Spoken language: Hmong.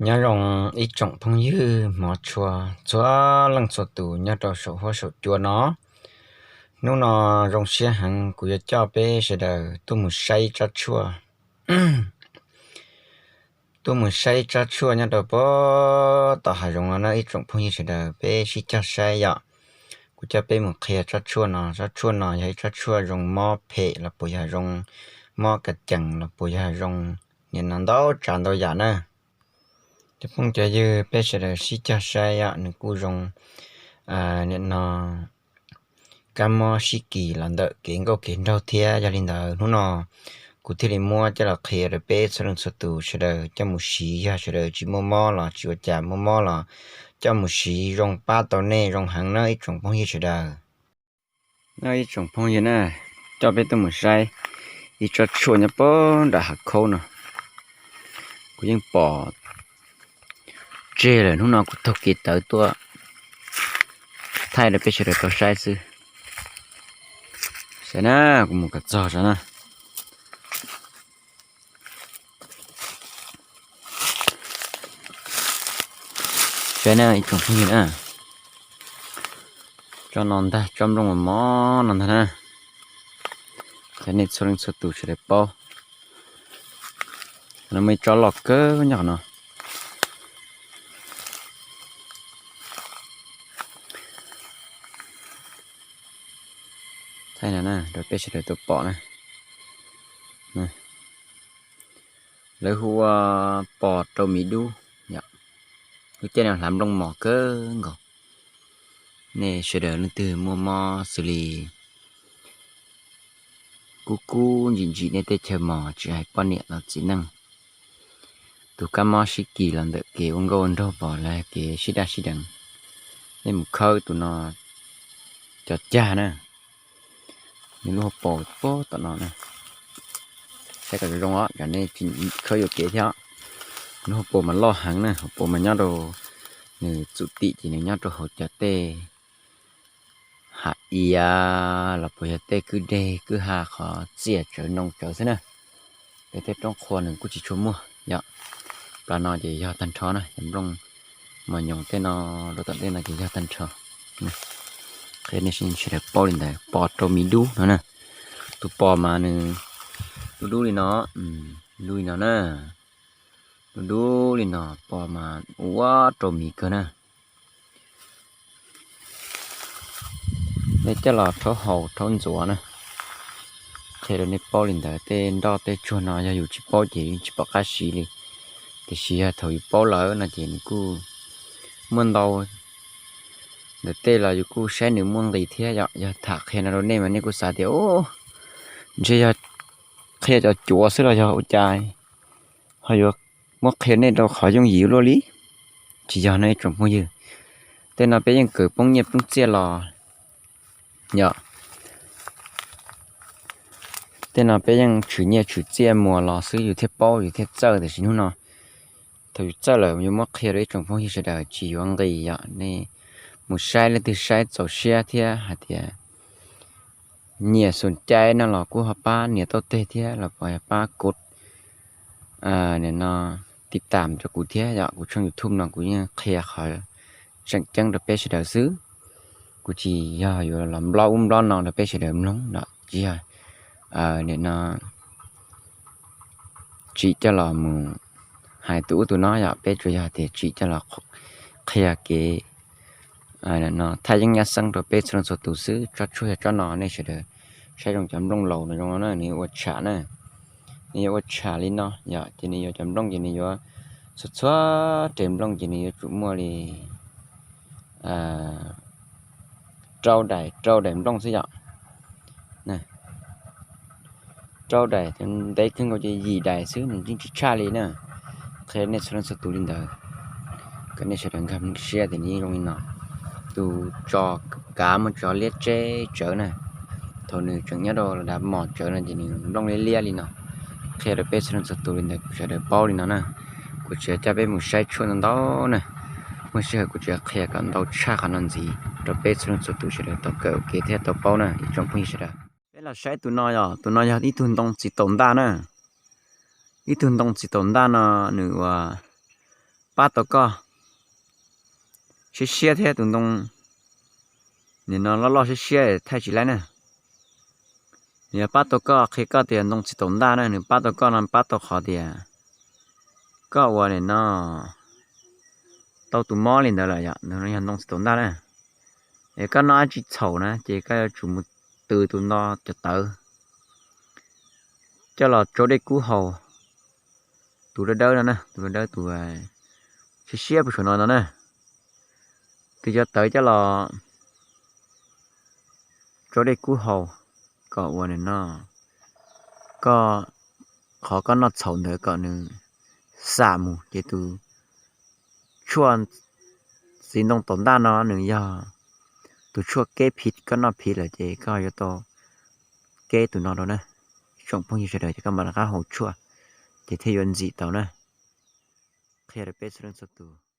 Nyob zoo ib tsoom phooj ywg hmov tshua txhua leej txhua tus nyob rau saum huab saum cua no. Hnub no zoo siab heev kuv yuav coj peb sawv daws tuaj mus saib tsob tshuaj. Tuaj mus saib tsob tshuaj nyob rau pem tom hav zoov no na ib tsoom phooj ywg sawv daws, peb sib cog saib yom. Kuv coj peb mus qhia tsob tshuaj no, tsob tshuaj no yog ib tsob tshuaj zoo mob phem los puas yog zoo mob ka cees los puas yog zoo nim no ntau tsav ntau yam na. Cov phooj cov ywg peb sawv daws sib cog saib yom, nws kuj zoo nim no kab mob sib kis los ntawm kev nkauj kev nraug thiab. Yog li ntawd hnub no kuv thiaj li muab coj los qhia rau peb txhua leej txhua tus sawv daws coj mus siv, yog sawv daws tsis muaj mob los tsis ua cas, muaj mob los coj mus siv zoo pab tau nej zoo heev na ib tsoom phooj ywg sawv daws. No ib tsoom phooj ywg na, coj peb tuaj mus saib ib tsob tshuaj nyob pem nram hav khaub no. Kuv yeej pom tseg lawm, hnub no kuv taug kev tawv tuaj thaij rau peb sawv daws tau saib xwb. Saib na, kuv mus kom txog saib na. Saib na ib tsoom phooj ywg na, tsob no ntag, tsob nplooj mos mos no ntag na. Cov nej txhua leej txhua tus sawv daws paub, no muaj ib tsob loj kawg nyob qhov no. Thaij no na rau peb sawv daws tau pom na. Lawv hu ua pos rau miv dub yom. Lub caij no hlav nplooj mos kawg nkaus. Nej sawv daws leej twg muaj mob xws li kub kub ntsim ntsim nej tej chaw mos tsis hais poj niam los txiv neej, tus kab mob sib kis los ntawm kev ua nkauj ua nraug pom lawv kev sib daj sib deev, nej mus khawb tus no cov cag na. Nws lub hauv paus puag tom no na. Saib kom zoo zoo os, tsam nej tsis khawb yuam kev thiab. Nws hauv paus mas loj heev na, hauv paus mas nyob rau, nws txum tim ces nws nyob rau hauv cov tej hav iav los puas yog tej kwj deg kwj ha qhov txiaj tsawv noo tsawv xwb na. Pem tej roob qhua nws kuj tsis tshua muaj yom. Plas no ces yog tag nrho na, cov nplooj mos nyoos tej no, rau tom tej no ces yog tag nrho. Qhia nej sawv daws paub li ntawd, pos rau miv dub no na. Tus pos mas nws dub dub li no, dub li no na. Dub dub li no, pos mas ua rau miv kawg na. Nej coj los rhaub haus rhaub ntxuav na. Qhia rau nej paub li ntawd, tej nroj tej tsuag no yog yus tsis paub ces yeej tsis pom qab siv li. Tiam sis yog thaum yus paub lawm no ces nws kuj muaj ntau ntawm tej los yus kuj saib nws muaj nqis thiab yom. Yog tham qhia no rau nej mas nej kuj xav tias, ntshe yog qhia cov cuav xwb los yog ua cas ho yuav muab qhia nej rau qhov yooj yim luaj li. Tsis yog no ib tsoom phooj ywg, tej no peb yeej kawm poob nyiaj poob txiaj los yom. Tej no peb yeej tshwm nyiaj tshwm txiaj muag los xwb yus thiaj paub yus thiaj txawj, tiam sis hnub no thaum yus txawj lawm yus muab qhia rau ib tsoom phooj ywg sawv daws tsis yuav nqis yom. Nej mus saib leej twg saib txaus siab thiab hais tias nyiam xum cai no los kuj ho pab nias tau teg thiab los pab kuv nim no tiv tam rau kuv thiab yom. Kuv tshooj YouTube no kuv yeej qhia qhov tseem ceeb rau peb sawv daws xwb. Kuv tsis yog yuav los nplob ub nplob no rau peb sawv daws mloog no, tsis yog nim no tsim coj los mus hais tus ub tus no yom. Peb tsuas yog tias tsim coj los qhia kev no thaj yeeb nyab xeeb rau peb txhua leej txhua tus xwb. Tsob tshuaj yog tsob no, nej sawv daws saib zoo cov nplooj laus no zoo no na, nws yuav ua tsham na. Nws yuav ua tsham li no yom, ces nws yuav cov nplooj ces nws yuav txhua txhua reg nplooj ces nws yuav tsum muaj li rau daim rau daim nplooj xwb yom. Rau daim, ntev kawg nkaus ces yim daim xwb, nws yeej tsis tshaj li na. Qhia nej txhua leej txhua tus li ntawd, kom nej sawv daws nkag siab tias nws yeej zoo li no. Tus tso kav muaj tso liab tseb tsawv na, thaum nws tseem nyob rau dav mos tsawv no ces nws nplooj liab liab li no. Qhia rau peb txhua leej txhua tus li ntawd kuv sawv daws paub li no na. Kuv tsis coj peb mus saib tshuaj ntau ntau na, muaj sij hawm kuv tsis qhia kom ntau tshaj qhov no ntxiv rau peb txhua leej txhua tus sawv daws tau kawm ua ke thiab tau paub na ib tsoom phooj ywg sawv daws. Peb los saib tus no yom, tus no yog ib tug ntoo txiv taum ntaj na. Ib tug ntoo txiv taum ntaj no nws ua pab tau koj siab siab thiab tus ntoo nim no loj loj siab siab thaij tsis laib na. Nws yog pab tau koj, qhia koj tias ntoo txiv taum ntaj na, nws pab tau koj no pab tau qhov tias koj ua nim no tau tus mob li ntawd lawm yom, nws yog ntoo txiv taum ntaj na. Es koj noj dab tsi txhaum na ces koj yuav tsum mus tws tus no cov tawv coj los tsau dej kub haus. Tus dawb dawb no na, tus dawb dawb tus siab siab puag saum no no na, tws cov tawv coj los tsau dej kub haus kom ua nim no koj, qhov koj noj txhaum ntawd kom nws xam mus ces tus tshuaj txiv ntoo taum ntaj no nws yog tus tshuaj keb phiv, koj noj phiv lawm ces koj yuav tau keb tus no rau na. Tsoom phooj ywg sawv daws ces koj mam rov qab haus tshuaj ces thiaj yuav ntxim tau na. Qhia rau peb txhua leej txhua tus.